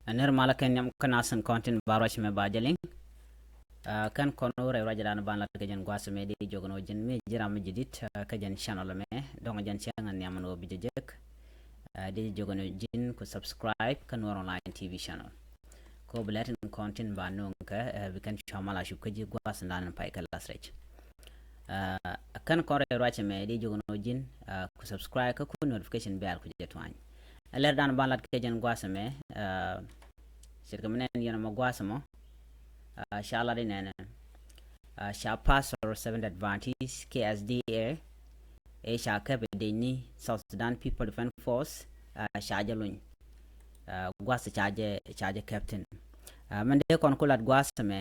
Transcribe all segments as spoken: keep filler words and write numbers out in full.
Nir malä kɛn nyam kä nasin kɔn tin ba ruac mɛ ba jɛ liŋ. Kɛn kɔn wä rɛy ruac dan ban lat kɛ jɛn gua̱a̱th mɛ di jok nɔ ji̱n mi ji̱ ram mi ji̱ dit kä jɛn channel mɛ dɔŋ jɛn cɛ ŋa nhiam nɔ bi jɛ jek. Di jok nɔ ji̱n ku subscribe kä Nuer Online T V channel. Ko bi lɛ tin kɔn tin ba nuŋ kɛ bi kɛn cua mal a cup kä ji̱ gua̱a̱th dan pay kä lath rɛc. Kɛn kɔn rɛy ruac mɛ di jok nɔ ji̱n ku subscribe kä ku notification bell ku jɛ tuany. Ɛ lɛr dan ban lat kɛ jɛn gua̱a̱th mɛ. Ce̱tkɛ mi nɛn yɛn mɔ gua̱a̱th mɔ ca lat inɛnɛ. Ca Pastor Seventh Adventist K S D A ɛ ca kɛp dec ni South Sudan People Defense Force ca jɛ luny. Gua̱a̱th ca jɛ ca jɛ kɛp thin. Mɛn dee kɔn ku lat gua̱a̱th mɛ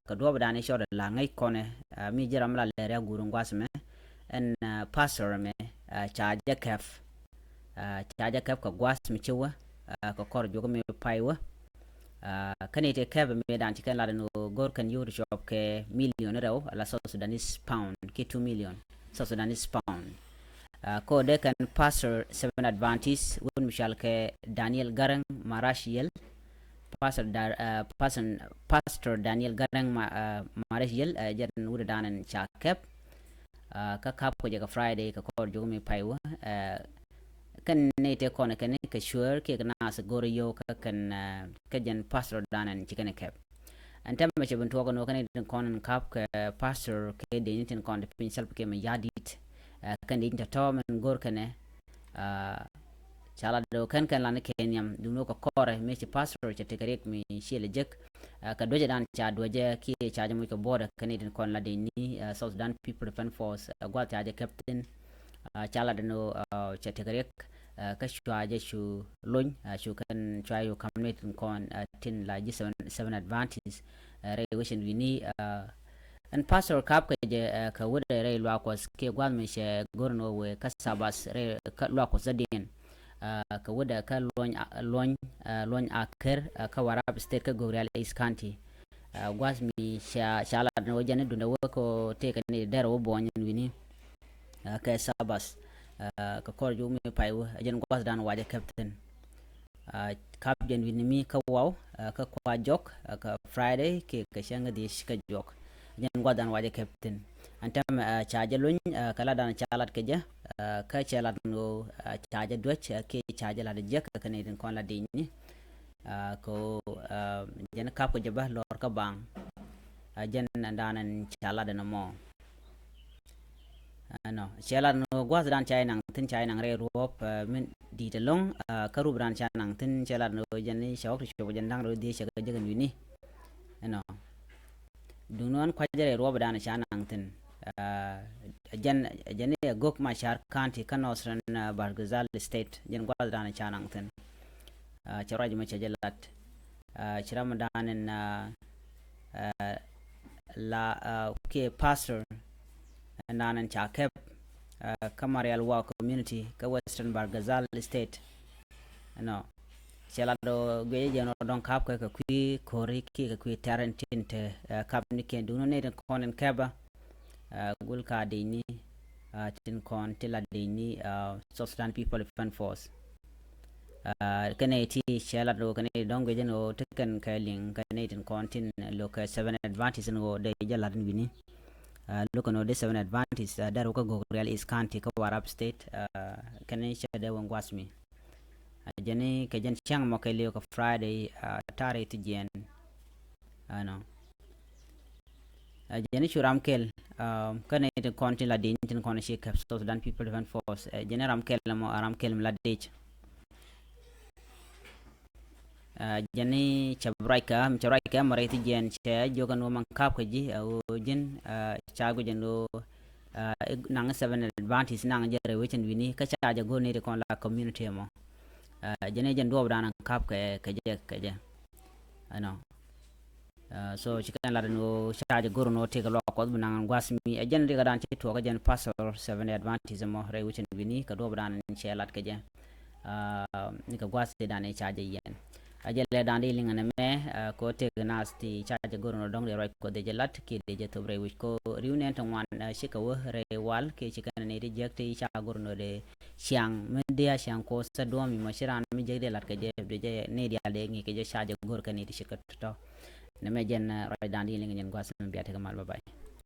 kɛ duɔp dan i̱ cɔt la ŋäc kɔnɛ mi ji̱ ram la lɛr ya guur in gua̱a̱th mɛ ɛn pastor mɛ ca jɛ kɛp. Ca jɛ kɛp kɛ gua̱a̱th mi ci wä kɛ kɔr juɔk mi pay wä. Kä ni ti kɛp mi dan ci kɛn lat ni go̱r kɛn yur cɔp kɛ million rɛw ala South Sudanese pound ki two million South Sudanese pound. Ko dee kɛn Pastor Seventh Adventist wun mi cal kɛ Daniel Garang Marash Yel. Pastor Dar, Pastor Daniel Garang Marash Yel jɛ wut dan ca kɛp. Kä kap kɛ jɛ kɛ Friday kɛ kɔr juɔk mi pay wä. Kɛn ni te kɔn kɛn kɛ cuɛɛr kiɛ kɛ nath go̱r yio̱w kä kɛn kä jɛn pastor dan ɛn ci kɛn kɛp. Ɛn tɛmɛ cɛ bin tuɔk ni wä kɛn ni tin kɔn in kap kɛ pastor kɛ dec ni tin kɔn ti piny Salva Kiir Mayardit. Kɛn dec ni tɔ̱tɔ̱ mɛn go̱r kɛnɛ. Ca la dee kɛn kɛn lan kɛ nhiam duŋni wä kɛ kɔrɛ mi ci pastor cɛ tekɛ riɛk mi ci lɛ jek. Kɛ duecɛ dan ca duecɛ kiɛ ca jɛ muc kɛ border kɛn ni tin kɔn la dec ni South Sudan People Defense Force gua̱th ca jɛ kɛp thin. Ca la dee ni wä cɛ tekɛ riɛk kä cua jɛ cu lony cu kɛn cua yɛ kam ni tin kɔn tin la ji̱ Seventh Adventist rɛy wecin wi̱ni. Ɛn pastor kap kɛ jɛ kɛ wut rɛy luaak Kuɔth kiɛ gua̱th mi cɛ go̱r ni wä wee kä Sabas rɛy kä luaak Kuɔth dɔ̱diɛn. Kɛ wut kä luɔny luɔny luɔny a ker kä Warrap State kä Gogrial East County. Gua̱th mi ca ca lat ni wä jɛn ni dundɛ wä kɛ tëëkɛ ni dɛr wä buɔny ɛn wi̱ni. Kɛ Sabas kɛ kɔr juɔk mi pay wä jɛn gua̱th dan wacɛ kɛp thin. Kap jɛn wi̱ni mi kä waw kä kua jɔk kɛ Friday kiɛ kɛ cäŋ kä dhiec kä jɔk. Jɛn gua̱th dan wacɛ kɛp thin. Ɛn tɛmɛ ca jɛ luny kɛ lat dan ca lat kɛ jɛ kä cɛ lat ni wä ca jɛ duec kiɛ ca jɛ lat jɛ kɛ kɛ ni tin kɔn la dec ni. Kɛ wä jɛn kap kɛ jɛ bä lɔr kä baŋ. Jɛn ɛn dan ɛn ca lat ɛn mɔ. Ɛnɔ cɛ lat ni wä gua̱th dan ca inaŋ thin ca inaŋ rɛy ruɔp min di̱i̱t ɛlɔ̱ŋ. Kä rup dan ca naŋ thin cɛ lat ni wä jɛn cɛ wä ti cop jɛn da̱ŋ rɛw dhiec cɛ kɛ jek ɛn wi̱ni. Ɛnɔ duŋni wä kua̱c rɛy ruɔp dan ca naŋ thin. Jɛn jɛn ɛ Gok Machar County kä Northern Bahr el Ghazal State jɛn gua̱th dan ca naŋ thin. Cɛ ruac mɛ cɛ jɛ lat. Ci ram dan in la kiɛ pastor ɛn dan in ca kɛp kä Marial Wa community kä Western Bahr el Ghazal State. Ɛnɔ cɛ lat dɔ guiɛ jɛ nɔ dɔŋ kap kɛ kɛ kui̱ ko̱ri kiɛ kɛ kui̱ tɛr in tin te kap ni kɛn duŋni ni tin kɔn in kɛpä. Gul ka dec ni tin kɔn ti la dec ni South Sudan People Defense Force. Kɛnɛ ti cɛ lat ɣöö kɛnɛ dɔ̱ŋ guic ɛn ɣöö ti kɛn kɛ liŋ kɛnɛ tin kɔn tin lo̱k kɛ Seventh Adventist ɛn ɣöö dee jɛ lat ɛn wi̱ni. Lo̱k kɛn ɣöö dee Seventh Adventist dee ruk kä Gogrial East County kä Warrap State. Kɛnɛ cɛ dee wä gua̱th mi. Jɛn ni kɛ jɛn cäŋ mɔ kɛ liw kɛ Friday tarik ti jiɛn. Ɛnɔ. Jɛn ni cu ram kɛl kɛnɛ tin kɔn tin la di̱ny tin kɔn ci kɛp South Sudan People Defense Force. Jɛn ni ram kɛl mɔ ram kɛl mi la dic. Jɛn ni cɛ ruac kɛ mi cɛ ruac kɛ mɔ rɛy ti jiɛn cɛ jiök ɛn ɣöö maŋ kap kɛ ji̱ ɛ ɣöö ji̱n ca guic ɛn ɣöö naŋ Seventh Adventist naŋ jɛ rɛy wecin wi̱ni kä ca jɛ go̱r ni ti kɔn la community mɔ. Jɛn ni jɛn duɔɔp dan kap kɛ kɛ jɛ kɛ jɛ. Ɛnɔ. So ci kɛn lat ni ɣöö ca jɛ go̱r ni ɣöö tëëkɛ luaak Kuɔth bi naŋ gua̱th mi ɛ jɛn riɛk dan ci tuɔɔk ɛ jɛn pastor Seventh Adventist mɔ rɛy wecin wi̱ni kɛ duɔɔp dan cɛ lat kɛ jɛ. Ni kɛ gua̱th ti dan ca jɛ yɛn. A jɛ lɛ dan di liŋ ɛn ɛmɛ kɛ ɣöö tëëkɛ naath ti ca jɛ go̱r ni ɣöö dɔ̱ŋ dee ruac Kuɔth dee jɛ lat kiɛ dee jɛ thop rɛy wec kɛ ɣöö ri̱w nɛn ti ŋuan cikɛ wä rɛy wal kiɛ ci kɛn ni ti jiäk ti ca go̱r ni ɣöö dee ciaŋ mi dee a ciaŋ ko sɛ duɔ̱ɔ̱m imɔ ci raan mi jek dee lat kɛ jɛ bi jɛ ni diaal dee ŋi̱i̱c kɛ jɛ ca jɛ go̱r kɛ ni ti ce̱tkɛ tɔ̱tɔ̱. Nɛ mɛ jɛn ruacdan di liŋ jɛn gua̱a̱th mi bia tekɛ mal, bye bye.